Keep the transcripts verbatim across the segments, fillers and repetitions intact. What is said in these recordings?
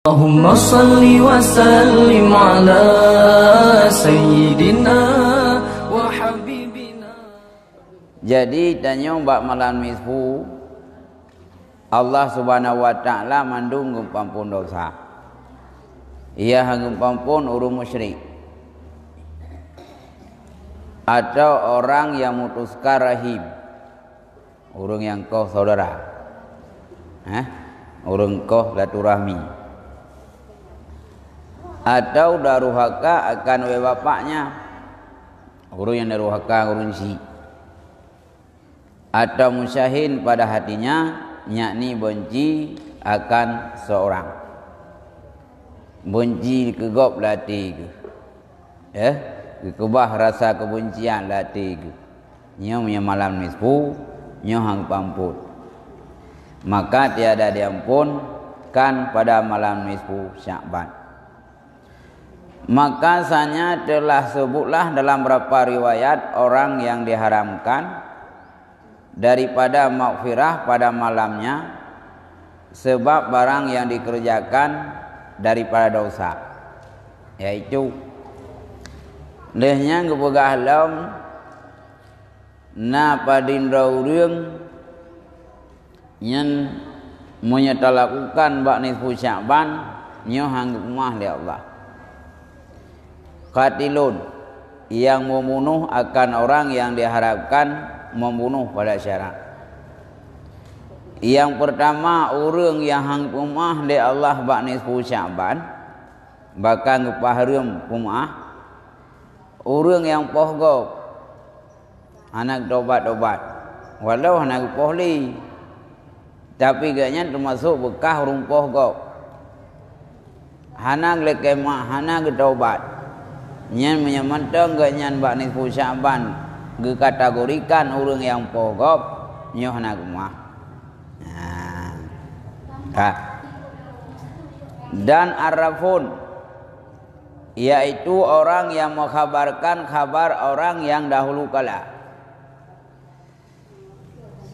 Allahumma salli wa sallim ala sayyidina wa habibina. Jadi, tanyoe bak malam nisfu, Allah Subhanahu wa Ta'ala mandum geupeuampon dosa. Ia hana geupeuampon ureuëng musyrik, atau orang yang mutuskan rahim, ureuëng nyang koh saudara, eh, ureuëng koh silaturahmi, atau durhaka akan ulée bapaknya, ureuëng nyang durhaka ureuëng syik, atau musyahin pada hatinya, yakni benci akan seorang, benci keu gob lam até geuh, eh, geukeubah rasa kebencian lam até geuh. Nyoe meunyoe malam nisfu, nyoe hana geupeuampon. Maka tiada diampunkan pada malam nisfu Sya'ban. Maka sanya telah sebutlah dalam beberapa riwayat orang yang diharamkan daripada maghfirah pada malamnya, sebab barang yang dikerjakan daripada dosa, yaitu, lheueh nyan geupeugah lom, na padum droe ureuëng nyan meunyoe talakukan bak nisfu Sya'ban, nyoe hana geupeugah lé Allah. Qatilun, yang membunuh akan orang yang diharapkan membunuh pada syarak. Yang pertama, ureuëng nyang hana geupeugah lé Allah bak nisfu Sya'ban, bahkan geupeuhareuem peugah, ureuëng nyang poh gob hana geutobat-tobat, walau hana geupoh lé, tapi gobnyan teumasok beukah ureuëng poh gob, hana geulakée meuah, hana geutobat. Nyan meunyoe mantong gobnyan bak nisfu Sya'ban geukategorikan ureuëng nyang poh gob, nyoe hana geumeuah. Nah. Ka. Dan arrafun, yaitu orang yang mengkhabarkan khabar orang yang dahulu kala.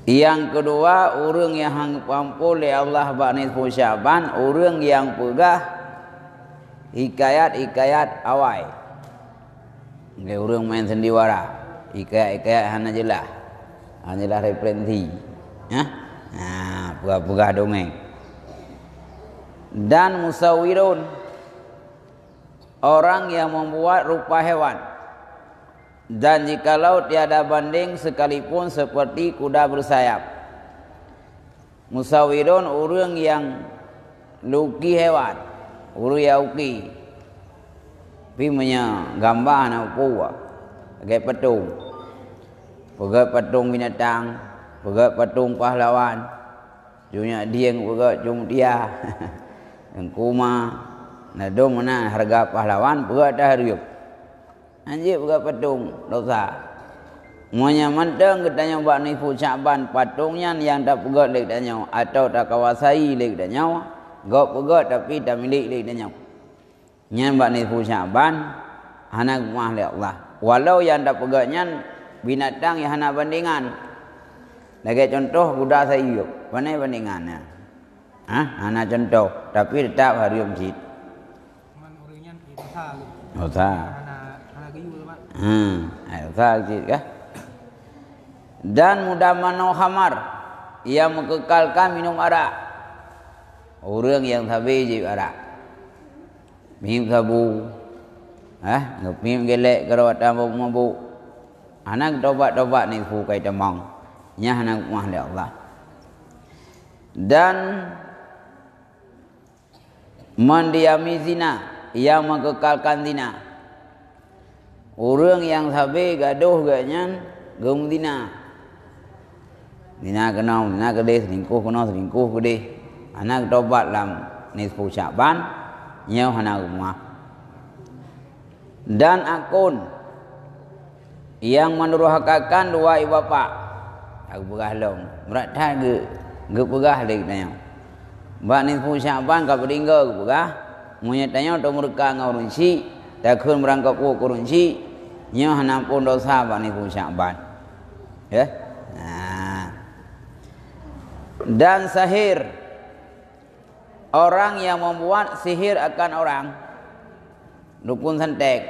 Nyang keudua, ureuëng nyang hana geupeugah lé Allah bak nisfu Sya'ban, ureuëng nyang peugah hikayat-hikayat awai. Lé ureuëng main sandiwara, hikayat-hikayat hana jeulaih, hana jeulaih referensi. Hah? Nah, peugah-peugah dongeng. Dan musawirun, orang yang membuat rupa hewan. Dan jikalau tiada banding sekalipun seperti kuda bersayap. Musawirun, ureuëng nyang luki hewan, ureuëng nyang uki. Tapi meunyoe gamba hana peue, lagée patong. Peugét patong binatang, peugét patong pahlawan. Cunyak dieng peugét, cunyak dia. Teungku ma, na dum meunan hareuga pahlawan, peugét tahareuem. Hanjeuet peugét patong, dosa. Meunyoe mantong geutanyoe bak nisfu Sya'ban patong nyan nyang tapeugét lé geutanyoe atawa takawasai lé geutanyoe, gob peugét tapi tamilék lé geutanyoe. Nyan bak nisfu Sya'ban hana geupeugah lé Allah. Walau nyang tapeugét nyan binatang nyang hana bandingan. Lagée cuntoh kuda sayeuep, pane bandingan nyan? Hah? Hana cuntoh, tapi teutap hareuem cit. Cuman ureuëng nyan dosa lé. Dosa. Hana, hana geuyue, Pak. Hmm, dosa cit kah? Dan mudammanul khamar, yang mengkekalkan minum arak. Ureuëng nyang sabe jieb arak. Mieb sabu. Hah? Mieb geulék keu rawatan mabuk-mabuk. Hana geutobat-tobat nisfu kai tamong. Nyan hana geupeugah lé Allah. Dan mendiami zina, yang mengkekalkan zina. Ureuëng nyang sabe gadôh geuh nyan geumeuzina. Zina keunoe, zina keudeh, selingkuh keunoe, selingkuh keudeh. Hana geutobat lam nisfu Sya'ban, nyoe hana geupeugah. Dan akun, yang mendurhakakan dua ibu bapak. Aku peugah lom, brat that geu-, geupeugah lé geutanyoe. Bak nisfu Sya'ban ka peutinggai geupeugah, meunyoe tanyoe tameureuka ngon ureuëng syik, takheun meurangkap keu ureuëng syik, nyoe hana amphon dosa bak nisfu Sya'ban. Ya? Nah. Dan sahir, Orang yang membuat sihir akan orang, dukun santet,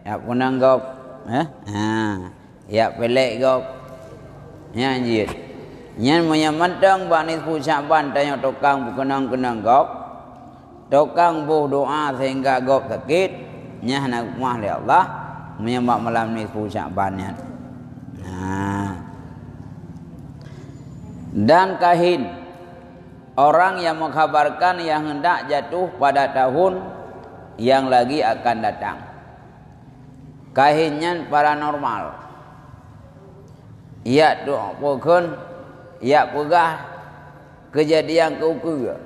jak peunang gob, eh? Ha, jak pelek gob, nyan jeuet. Nyan meunyoe mantong bak nisfu Sya'ban tanyoe tukang peukeunong-keunong gob, tukang boh doa sehingga gob sakét, nyan hana geupeugah lé Allah, meunyoe bak malam nisfu Sya'ban nyan. Nah. Dan kahin, orang yang mengkhabarkan yang hendak jatuh pada tahun yang lagi akan datang. Kahin nyan paranormal. Jak tu peukheun, jak peugah keujadian keu ukeue.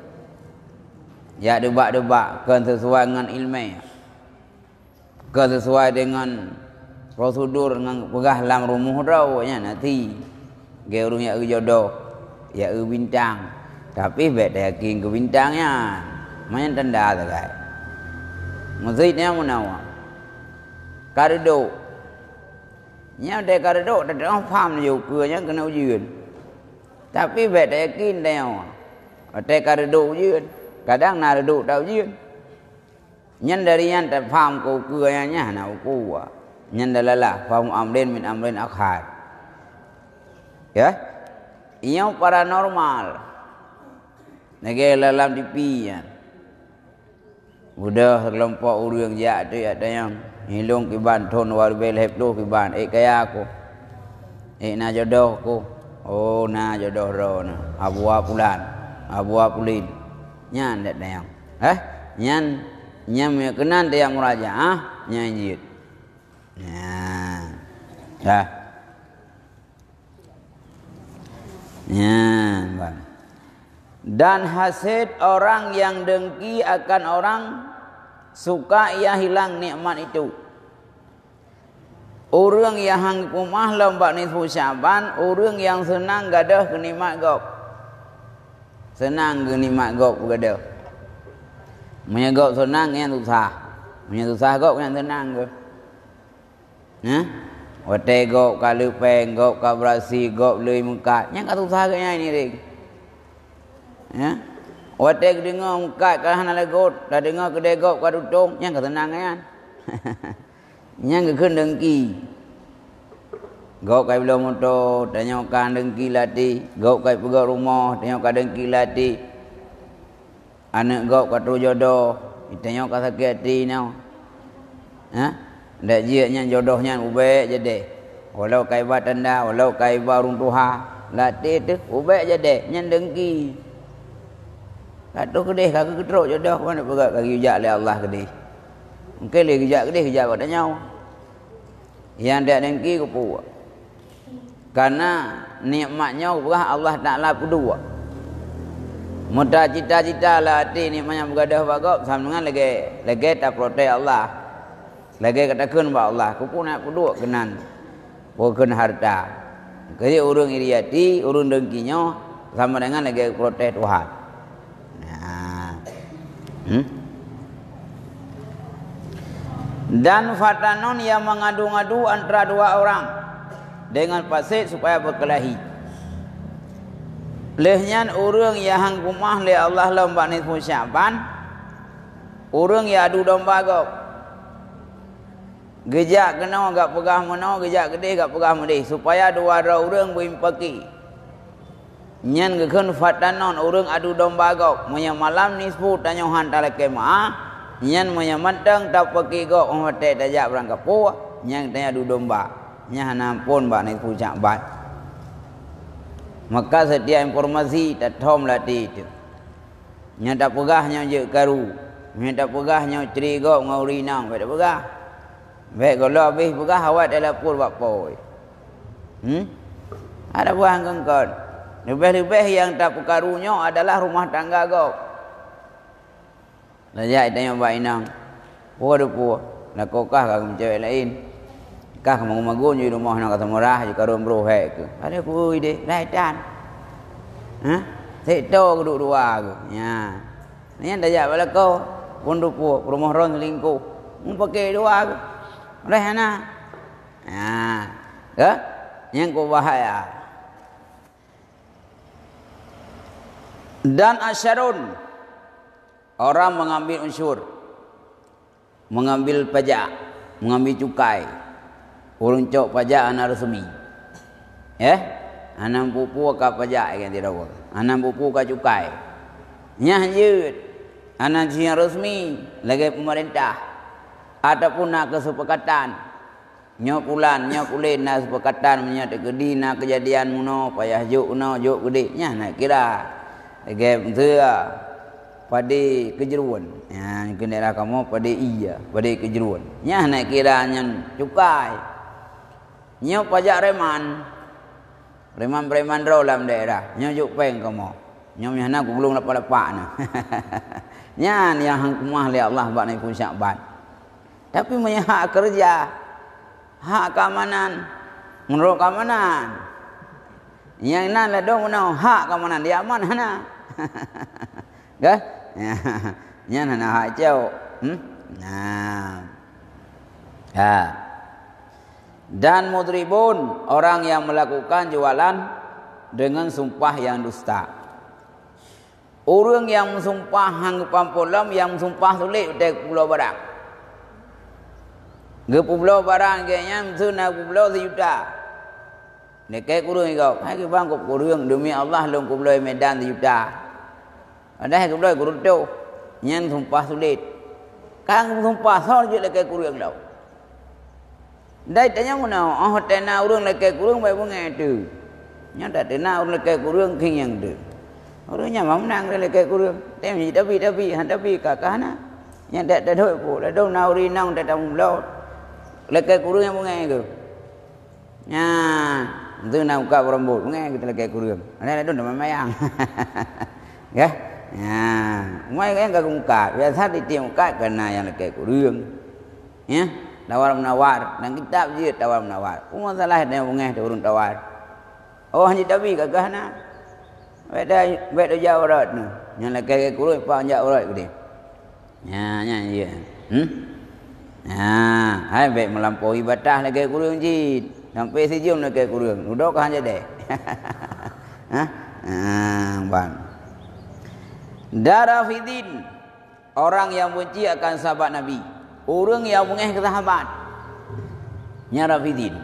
Jak deubak-deubak kon sesuai ngon ileumèe. Kon sesuai deungon prosedur nyang peugah lam rumoh droe nyan, hati. Lagèe ureueng jak eu jodoh, jak eu bintang. Tapi bèk tayakin keu bintang nyan. Manyang tanda sagai. Meuseujid nyan meunawa. Ka reudôk. Nyan watèe ka reudôk, teuntèe pham laju ukeue nyan keuneuk ujeuen. Tapi bèk tayakin tanyoe. Watèe ka reudôk ujeuen. Kadang na reudôk that ujeuen. Nyan dari nyan tapham keu ukeue nyan, nyan hana ukeue. Nyan dalalah, fahmu amrin min amrin akhar. Ya? Nyoe paranormal. Lagèe lam T V nyan. Beudôh seukelompok ureueng jak tu, jak tanyong. Nyoe lôn kiban thôn dua ribèe lhèe plôh kiban, ék kaya ku. Ék na jodoh ku. Oh, na jodoh droeneuh. Abua pulan, abua pulin. Nyan jak tanyong. Eh, nyan, nyan meunyoe keunan tajak murajaah, nyan jeuet. Nyan. Dah. Nyan, ban. Dan hasad orang yang dengki akan orang, suka ia hilang nikmat itu. Ureueng nyang han kumaih lom bak nisfu Sya'ban, ureueng nyang seunang gadôh keu nikmat gob. Seunang geunikmat gob geugadôh. Meunyoe gob seunang, nyan susah. Meunyoe susah gob, nyan seunang geuh. Nyan, watèe gob ka leupeng, gob ka beurasi, gob lheueh meukat, nyan ka susah geuh nyan ngiréng. Nyan, watèe geudeungoe meukat ka hana lé göt, tadeungoe keudè gob ka tutong, nyan ka seunang nyan. Nyan geukheun dengki. Gob ka ibloe moto, tanyoe ka dengki lati. Gob ka ipeugöt rumoh, tanyoe ka dengki lati. Aneuk gob ka trok jodoh, tanyoe ka sakét até nyoe. Ha? Dak jeuet nyan jodoh nyan ubek jadeh. Walau ka iba tanda, walau ka iba ureueng tuha, lam até teuh ubek jadeh, nyan dengki. Ka troh keudeh, ka geutrok jodoh, ka na peugah ka geujak lé Allah keudeh. Mungken lé geujak keudeh, geujak bak tanyoe. Nyang dak dengki keupeue? Karena nikmat nyoe geupeugah Allah Taala peuduek. Meutacita-cita lam até nikmat nyang beugadôh bak gob sama dengan lagèe, lagèe taprotes Allah. Lagèe ka takheun bak Allah, keupeue na peuduek keunan, peue kheun hareuta. Keu ureueng iri até, ureueng dengki nyoe sama dengan lagèe protes Tuhan. Nah. Hmm? Dan fatanon yang mengadu-ngadu antara dua orang dengan fasik supaya berkelahi. Lheueh nyan ureueng nyang han kumaih lé Allah lom bak nisfu Sya'ban, ureueng nyang adu domba gob. Geujak keunoe gak peugah meunoe, geujak keudeh gak peugah meudeh, supaya dua droe ureueng beuimpaki. Nyan geukheun fatanon ureueng adu domba gob. Meunyoe malam nisfu tanyoe han talakèe meu'ah, nyan meunyoe mantong tapeuki gob óh watèe tajak barangkapeue, nyan tanyoe adu domba. Nyan hana amphon bak nisfu Sya'ban. Maka setiap informasi tathom lam até teuh. Nyoe tapeugah nyoe jeuet karu, nyoe tapeugah nyoe cre gob ngon ureueng inong, bèk tapeugah. Bèk gohlom abéh peugah awai talapor bak po. Hmm? Ada buah kon-kon. Leubeh-leubeh nyang tapeukaru nyoe adalah rumah tangga gob. Lajak tanyoe bak inong. Peue teupeue, lakoe kah ka geumeucewek laén. Kah ka magun-magun ju rumoh nyoe ka seumurah, ju kareueng broh hék keuh. Padahai kupeue ideh, lhèe tan. Hah? Sek toe geuduek dua geuh. Nya. Nyan tajak bak lakoe, phon teupeue, peurumoh droen seulingkoh. Meupaké dua geuh. Padahai hana. Nya. Ka? Nyang keu bahaya. Dan asyarun, Orang mengambil usyur, mengambil pajak, mengambil cukai. Ureuëng cok pajak hana resmi. Eh? Hana peue-peue ka pajak, eh, di Dawa. Hana peue-peue ka cukai. Nyan jeuet. Hana nyang resmi lagée pemerintah. Ataupun na kesepakatan. Nyoe pulan, nyoe pulen na seupakatan, meunyoe teukeudi na keujadian meunoe, payah jok keunoe, jok keudeh, nyan na kira. Lagée miseue, padé keujruen. Nyan keu daerah kamoe padé ie, padé keujruen. Nyan na kira nyan cukai. Nyoe pajak reman. Preman-preman droe lam daerah, nyoe jok péng kamoe. Nyoe meuhana kuglong lapak-lapak na. Nyan nyang han keumah lé Allah bak na iphon Syakban. Tapi meunyoe hak keureuja, hak keamanan, meunurot keamanan. Nyang na ladôm meunoe hak keamanan, di aman hana. Kan? Nyan hana hak cok. Hmm? Nah. Ha. Dan mudribun, orang yang melakukan jualan dengan sumpah yang dusta. Ureuëng nyang meusumpah han geupeuampôn lom, nyang meusumpah sulet watée geupeubloe barang. Geupeubloe barang geuh nyan miseue na geupubloe sijuta. Lakée kureueng gob, hai geuh bang gob kureueng, deumi Allah lôn kubloe Medan sijuta. Padahai geubloe keu reutôh, nyan sumpah sulet. Ka geusumpah soe jeuet lakée kureueng lom. Dai tanyong meunoe, óh watée na ureuëng lakée kureueng bék beungéh teuh. Nyan that teuna ureuëng lakée kureueng khieng nyang teuh. Ureuëng nyan meunang lé lakée kureueng. Tem jitabi-tabi, han tabi ka, ka hana. Nyan that tadhôt pu, ladôm na ureuëng inong that tamubloe. Lakée kureueng nyang beungéh keuh. Nyan, tu na muka beureumbot, beungéh keuh lakée kureueng. Ada ladôm teuma mayang. Yah. Nyan, mai nyang ka muka, biasa di tiep muka keu na nyang lakée kureueng. Ya, tawar menawar. Dalam kitab jeuet tawar menawar. Peue masalah nyang beungéh teuh ureuëng tawar? Oh, hana tabi ka, ka hana. Bék da, bék da jak urat nyoe. Nyang lakée kureueng pah jak urat geude. Nyan, nyan, ya. Hmm? Nah, hai bék meulampaui batas lakée kureueng cit. Sampai sijeuem lakée kureueng. Dudoe ka hana jadi. Hah? Ah, ban. Dara fidin. Orang yang benci akan sahabat Nabi. Ureuëng nyang beungéh keu sahabat. Nyan Rafidin.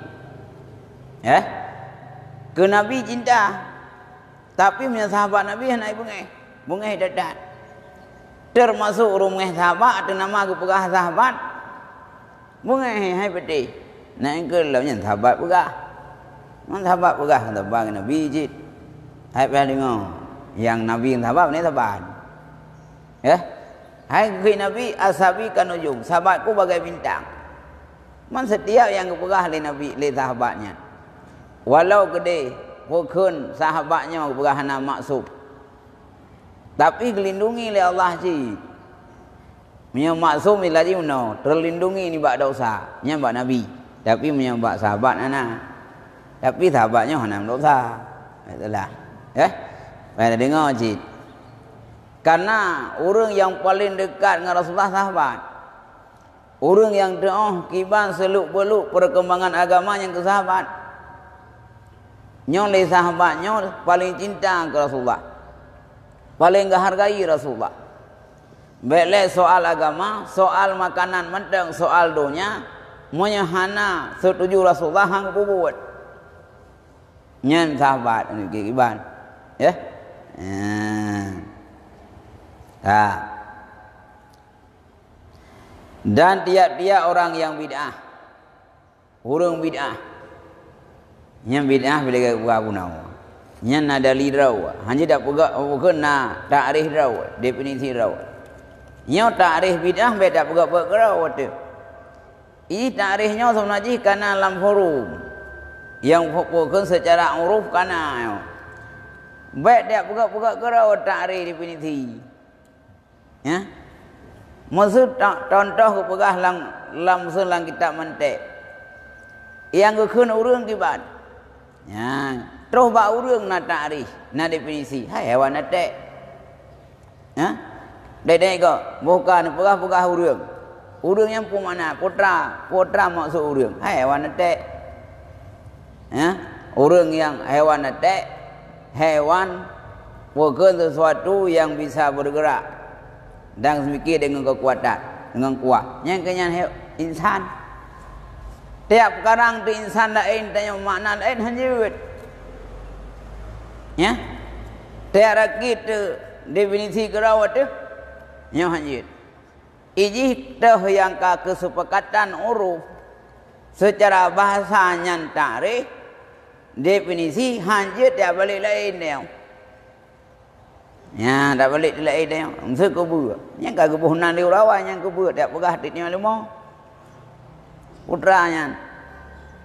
Eh? Keu Nabi cinta. Tapi meunyoe sahabat Nabi hana beungéh. Beungéh that-that. Teumasok ureuëng beungéh sahabat, ateueh nama geupeugah sahabat. Beungéh hai peutéh. Na engkeu lom nyan sahabat peugah. Man sahabat peugah, sahabat Nabi cit. Hai payah deungoe. Nyang Nabi ngon sahabat, ni sahabat. Ya. Hai kheun Nabi, "Ashabi kan nujum, sahabatku bagai bintang." Man setiap nyang geupeugah lé Nabi, lé sahabat nyan. Walau keudeh peukheun sahabat nyoe geupeugah hana maksum. Tapi geulindungi lé Allah cit. Meunyoe maksum ilaju meunoe, teulindungi nibak dosa, nyan bak Nabi. Tapi meunyoe bak sahabat hana. Tapi sahabat nyoe hana meudosa. Itulah. Eh? Payah deungoe cit. Karena ureuëng nyang paleng dekat ngon Rasulullah sahabat. Ureuëng nyang teuoh kiban seuluk-beuluk peurkembangan agama nyang keu sahabat. Nyoe lé sahabat nyoe paleng cinta keu Rasulullah. Paleng geuhargai Rasulullah. Bék lé soal agama, soal makanan mantong, soal donya, meunyoe hana seutuju Rasulullah han geupeubuet. Nyan sahabat aneuk kiban. Ya. Ha. Ha. Dan tiap-tiap orang yang bid'ah, ureuëng bid'ah. Nyan bid'ah bila geupeugah bunoe. Nyan na dali droe. Hana dak peugah, bukon na takrif droe, definisi droe. Nyoe takrif bid'ah bék dak peugah-peugah droe teuh. Ih, takrif nyoe sebeuna jih kana lam forum. Nyang bukon seucara uruf kana nyoe. Bék dak peugah-peugah droe takrif definisi. Ya. Maksud ta-, contoh geupeugah lam, lam, lam kitab mantek. Nyang geukheun ureuëng kiban. Ya, troh bak ureuëng na takrif, na definisi. Hai hewan aték. Ya. Dek-dek kok, bukan peugah-peugah ureuëng. Ureuëng nyang peue makna, putra, putra maksud ureuëng. Hai hewan aték. Ya, ureuëng nyang hewan aték, hewan bukan sesuatu yang bisa bergerak. Dan seumike deungon keukuatan, deungon kuah. Nyang keu nyan he-, insan. Tiep peukara teu insan laén, tanyoe makna laén hanjeuet. Ya? Tiep rakit teu definisi keudroe teuh, nyoe hanjeuet. Ijih teuh nyang ka keuseupeukatan uruf seucara bahasa nyan takrif, definisi hanjeuet tiep balek laén nyoe. Nyan, tabalek teuh laén nyoe, meuseu keubeue. Nyang ka geuboh nan di uroe awai nyang keubeue, tiep peugah tiep nyoe leumo. Putra nyan,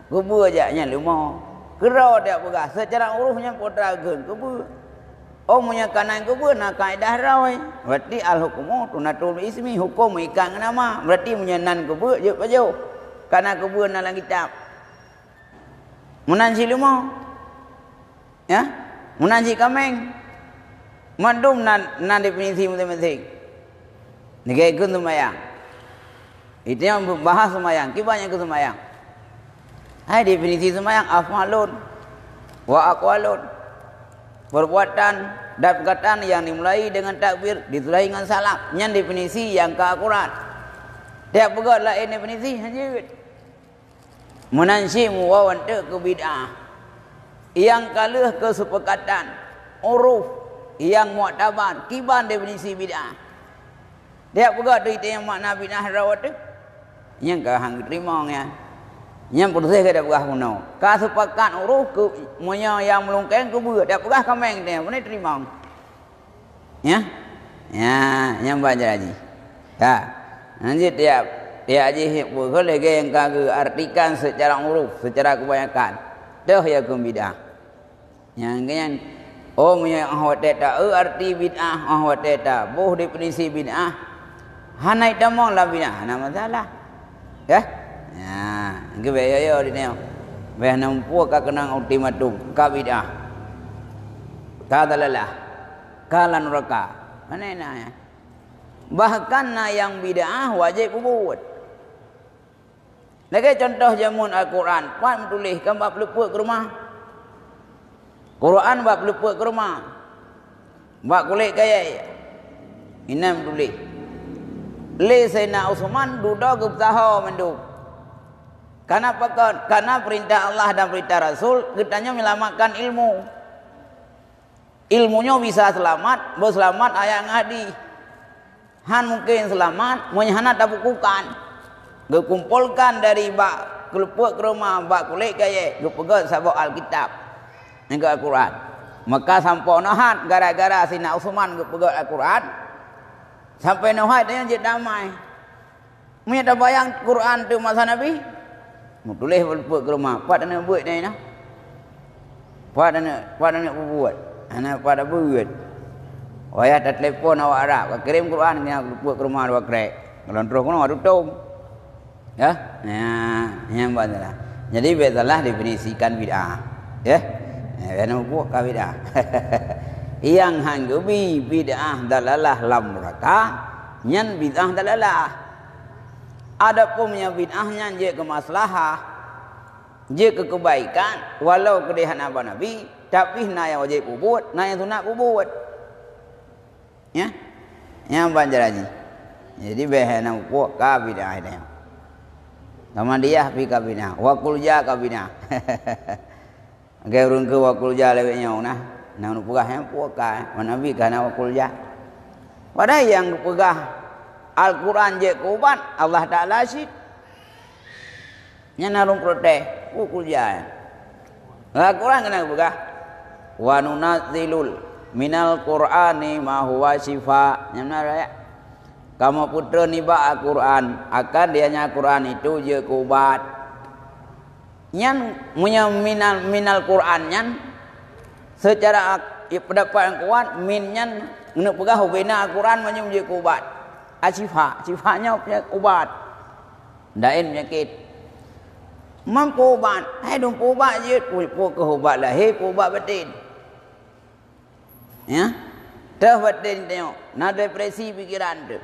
keubeue jak nyan leumo. Keudroe tiep peugah, seucara uruf nyan putra geukheun keubeue. Oh, meunyoe ka nan keubeue, na kaedah droe. Berarti al-hukmu tunatul ismi, huköm meuikat ngon nama. Berarti meunyoe nan keubeue, jeuet pajoh. Ka na keubeue na lam kitab. Meunan cit leumo. Ya? Meunan cit kaméng. Mandum nan, nan definisi maséng-maséng. Lagèe kheun seumayang. Itu nyang bahas seumayang. Kiban nyang keu seumayang. Hai definisi seumayang, af'alun wa aqwalun. Perbuatan dan perkataan yang dimulai dengan takbir, disudahi dengan salam. Nyan definisi nyang ka akurat. Tiep peugah laén definisi, hanjeuet. Meunan cit muwoe eunteuk keu bid'ah. Nyang ka lheueh keuseupeukatan, uruf, nyang muktabar, kiban definisi bid'ah. Tiep peugah teuh nyang makna bid'ah droe teuh. Nyang ka han geuteurimong nyan. Nyang peureuseh ka tapeugah bunoe. Ka seupakat uruf keu meunyoe nyang meulungkeng keubeue, tiep peugah kaméng teuh, beuna teurimong. Ya? Ya, nyang ban jaji. Ya. Lanjut tiep, tiep jih peue lagèe nyang ka geuartikan seucara uruf, seucara keubanyakan. Teuh ya keu bid'ah. Nyang nyan, oh, meunyoe 'oh watèe ta-eu arti bid'ah, 'oh watèe taboh definisi bid'ah, hana itamong lam bid'ah, hana masalah. Ya? Ya, geubèk yo-yo di nyoe. Bèk na muphom ka keunong ultimatum, ka bid'ah. Ka dalalah. Ka lam nuraka. Mana na ya? Bahkan na nyang bid'ah wajéb peubuet. Lagèe contoh jameun Al-Quran, pat meutuléh kan bak peuleupeuet keureuma. Quran bak peuleupeuet keureuma. Bak kulét kayèe. Inan meutuléh. Lé Saidina Utsman dudoe geupeusaho mandum. Kana pakon? Kana peurintah Allah dan peurintah Rasul, geutanyoe meulamatkan ilmu. Ilmu nyoe bisa seulamat, beuseulamat ayat ngon hadih. Han mungken seulamat meunyoe hana tabukukan. Geukumpolkan dari bak keuleupeuet keureuma, bak kulét kayèe, geupeugöt saboh Alkitab, nyang keu Al-Quran. Maka sampoe nyoe hat gara-gara Saidina Utsman geupeugöt Al-Quran, sampoe nyoe hat tanyoe jeuet damai. Meunyoe tabayang Quran teuk masa Nabi, meutuléh bak peuet keureuma, pat aneuk beuet nyan na? Pat aneuk, pat aneuk peubuet? Hana pat beuet. Wayah tatelepon awak Arab, ka kirém Quran nyan bak peuet keureuma dua krek. Lôn troh keunoe tutom. Ya? Nah, nyang ban salah. Jadi bèk salah definisikan bid'ah. Ya? Nah, bèk na muphom ka bid'ah. Nyang han geubi bid'ah dalalah lam nuraka, nyan bid'ah dalalah. Adapun nyang bid'ah nyan jeuet keu maslahah, jeuet keu keubaikan, walau keudeh hana bak Nabi, tapi na nyang wajéb peubuet, na nyang sunat peubuet. Ya? Nyang ban jalan jih. Jadi bèk na muphom ka bid'ah nyan. Muhammadiyah pih ka bid'ah, Wa Qul Ja ka bid'ah. Lagèe ureueng keu Wa Qul Ja lawét nyoe nah. Na ureueng peugah nyan puaka, Nabi ka na Wa Qul Ja. Padahai nyang geupeugah Al-Quran jeuet keu ubat, Allah Taala cit. Nyan na ureueng protes, Wa Qul Ja nyan. Lam Al-Quran keunan geupeugah, "Wa nunazzilu minal Qur'ani ma huwa syifa." Nyan na ayat. Kamoe peutreun nibak Al-Quran, akan di nyan Al-Quran itu jeuet keu ubat. Nyan meunyoe minal, minal Quran nyan, seucara ak-, pendapat nyang kuat, min nyan neupeugah hubena Al-Quran meunyoe jeuet keu ubat. Asyifa, syifa nyoe ubat. Laén peunyakét. Man peuubat, hai dum peuubat jeuet, pu-, pu-, keu ubat lahé, peuubat batén. Ya? Teuh batén tanyoe, na depresi pikeran teuh.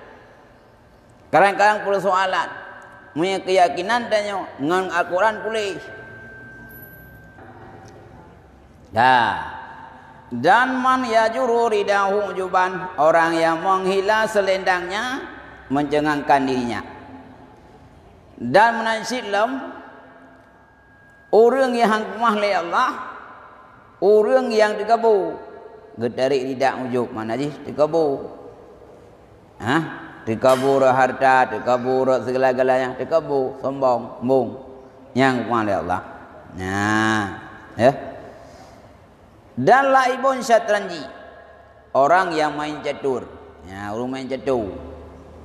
Kadang-kadang peusoalan, meunyoe keuyakinan tanyoe ngon Al-Quran puléh. Dah. Dan man yajurru ridahu ujuban, orang yang menghila selendangnya mencengangkan dirinya. Dan meunan cit lom, ureuëng nyang han keumah lé Allah, ureuëng nyang teukabo, geutarek rida ujub, makna jih teukabo. Hah? Teukabo rot harta, teukabo rot segala-galanya, teukabo, sombong, mbong. Nyang keumah lé Allah. Nah, ya. Dan laibun syatranji, orang yang main catur. Ya, ureuëng main catur.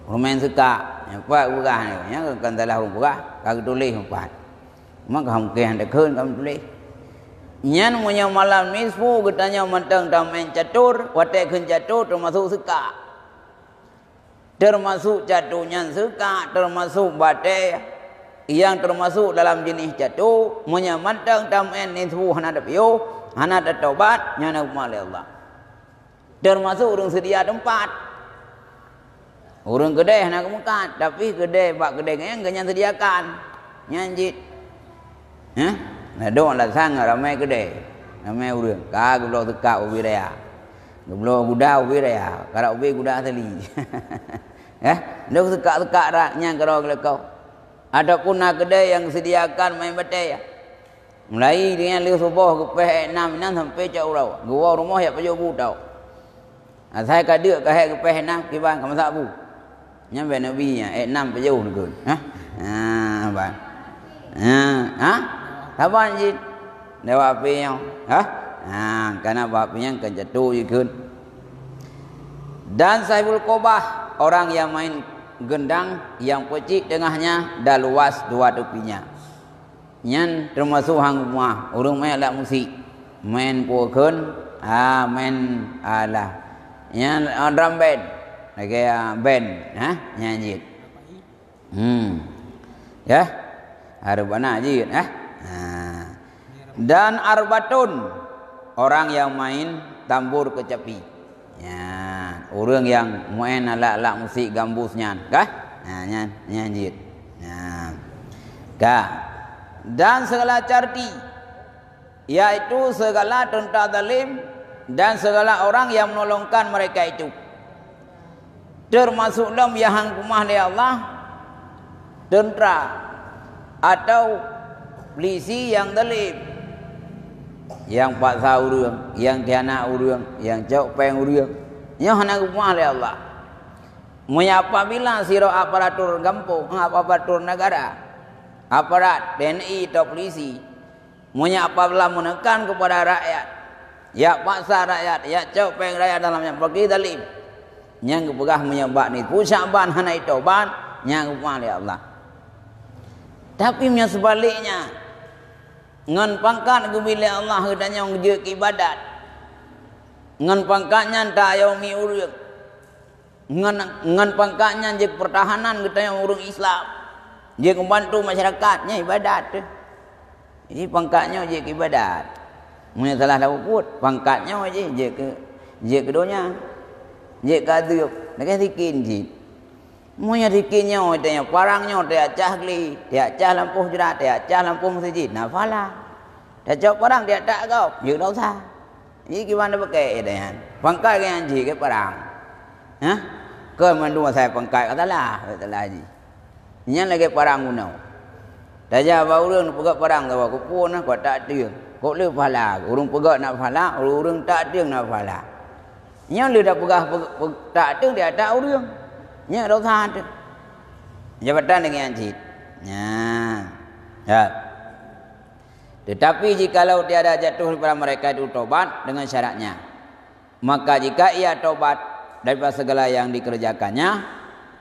Ureuëng main seukak. Nyang pat peugah nyoe, nyang kan salah ureuëng peugah, ka geutuléh nyang pat. Maka mungken han takheun ka geutuléh. Nyan meunyoe malam nisfu geutanyoe mantong tamain catur, watée kheun catur teumasuk seukak. Teumasuk catur nyan seukak, teumasuk batée, nyang teumasuk dalam jeuneh catur, meunyoe mantong tamain nisfu hana tapiôh, hana tatobat, nyan na keumah lé Allah. Teumasuk ureuëng seudia teumpat. Ureuëng keudée hana geumeukat, tapi keudée bak keudée nyan geuhnyan seudiakan. Nyan jih. Hah? Ladôm alasan ngon ramé keudée. Ramé ureuëng. Ka geubloe seukak ubé raya. Geubloe guda ubé raya. Karap ubé guda asli. Hah? Lôn seukak-seukak rak nyang keudroe geuleukoe. Ataupun na keudée nyang seudiakan main batée. Mulai dengan lheueh suboh geupéh ék nam inan sampai cot uroe. Geuwoe rumoh jak pajoh bu tau. Asai ka deuk ka hék geupéh ék nam kiban ka masak bu. Nyan bèk neubi nyan, ék nam pajoh neukheun. Hah? Ha, ban. Ha, ha? Saban jih. Lewat api nyoe. Hah? Ha, kana bak api nyan kan jatuh jih kheun. Dan sahibul qobah, orang yang main gendang yang peucik tengahnya dan luas dua tepinya. Nyan teumasuk han keumah, ureuëng main alat musik. Main peue kheun, ha, main alah. Nyan, ah, drum band. Lagée, ah, band, ha, nyan jih. Hmm. Ya. Hareup anak jih, ha. Ha. Dan arbatun, orang yang main tambur kecapi. Nyan, ureuëng nyang main alat-alat musik gambus nyan, kah? Nah, nyan, nyan jih. Nah. Ka. Dan segala carti, yaitu segala teuntara zalim dan segala orang yang menolongkan mereka itu. Teumasuk lom nyang han keumah lé Allah, teuntara atau pulisi nyang zalim, nyang paksa ureuëng, nyang khianat ureuëng, nyang cok péng ureuëng, nyoe hana geupeugah lé Allah. Meunyoe apabila sidroe aparatur gampông, aparatur negara, aparat T N I atau pulisi, meunyoe apabila meuneukan keupada rakyat, jak paksa rakyat, jak cok péng rakyat dalam nyang peuki zalim, nyang geupeugah meunyoe bak niku Syakban hana itobat, nyang geupeugah lé Allah. Tapi meunyoe seubaliknya, ngon pangkat geubri lé Allah geutanyoe jeuet keu ibadat, ngon pangkat nyan ta-ayomi ureuëng, ngon, ngon pangkat nyan jeuet keu peurtahanan geutanyoe ureuëng Islam, jeuet keu bantu masyarakat, nyan ibadat teuh. Jadi pangkat nyoe jeuet keu ibadat. Meunyoe salah tapeubuet, pangkat nyoe jih jeuet keu, jeuet keu donya, jeuet keu azeub, lagée sikin jih. Meunyoe sikin nyoe, teuh nyoe parang nyoe, teuh cah gle, teuh cah lampôh jrat, teuh cah lampôh meuseujid, na pahala. Tacok parang di ateueh gob, jeuet dosa. Jadi kiban tapeuke, ya, nyan. Pangkat nyang jih keu parang. Hah? Kon mandum asai pangkat ka salah, ka salah jih. Nyan lagée parang bunoe. Tajak bak ureuëng neupeugét parang saboh, keupeue na, kok tak teueng. Kok le pahala, ureuëng peugét na pahala, ureuëng tak teueng na pahala. Nyoe lé tapeugah pe-, pe-, tak teueng di ateueh ureuëng. Nyan dosa teuh. Jabatan deungon cit. Nyan. Ya. Tetapi jikalau tiada jatuh daripada mereka itu tobat dengan syaratnya, maka jika ia tobat daripada segala yang dikerjakannya,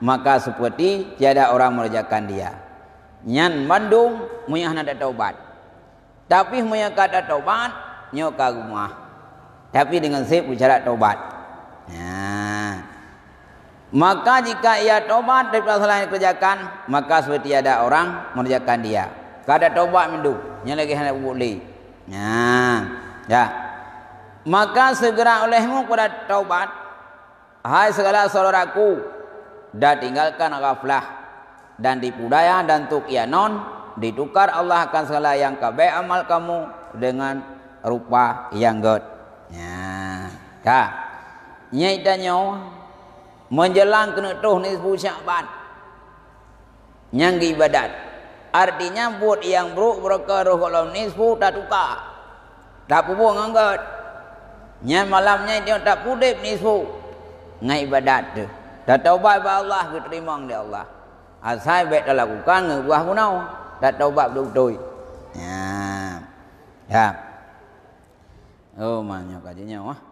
maka seperti tiada orang mengerjakan dia. Nyan mandum meunyoe hana tatobat. Tapi meunyoe ka tatobat, nyoe ka geumeuah. Tapi deungon sép beusyarat tobat. Nah. Maka jika ia tobat daripada salah yang dikerjakan, maka seperti ada orang mengerjakan dia. Ka tatobat mandum, nyan lagée hana buet lé. Nah. Ya. Maka segera olehmu kepada taubat, hai segala saudaraku, dan tinggalkan ghaflah, dan tipu daya dan tukia non, ditukar Allah akan segala yang ka bék amal kamu dengan rupa yang gét. Nya. Ka. Nyan tanyoe, menjelang keuneuk troh nisfu Sya'ban, nyang geuibadat. Artinya, buet nyang brok beureuka roh gohlom nisfu tatuka. Tapeubuet ngon gét. Nyan malam nyan tanyoe tapudeb nisfu ngon ibadat teuh. Tataubat bak Allah, geuteurimong lé Allah. Asai bék talakukan ngon ubah bunoe. Tataubat beutôi-beutôi. Nyan. Ya. Oh, ma nyoe ka jinyoe, ah.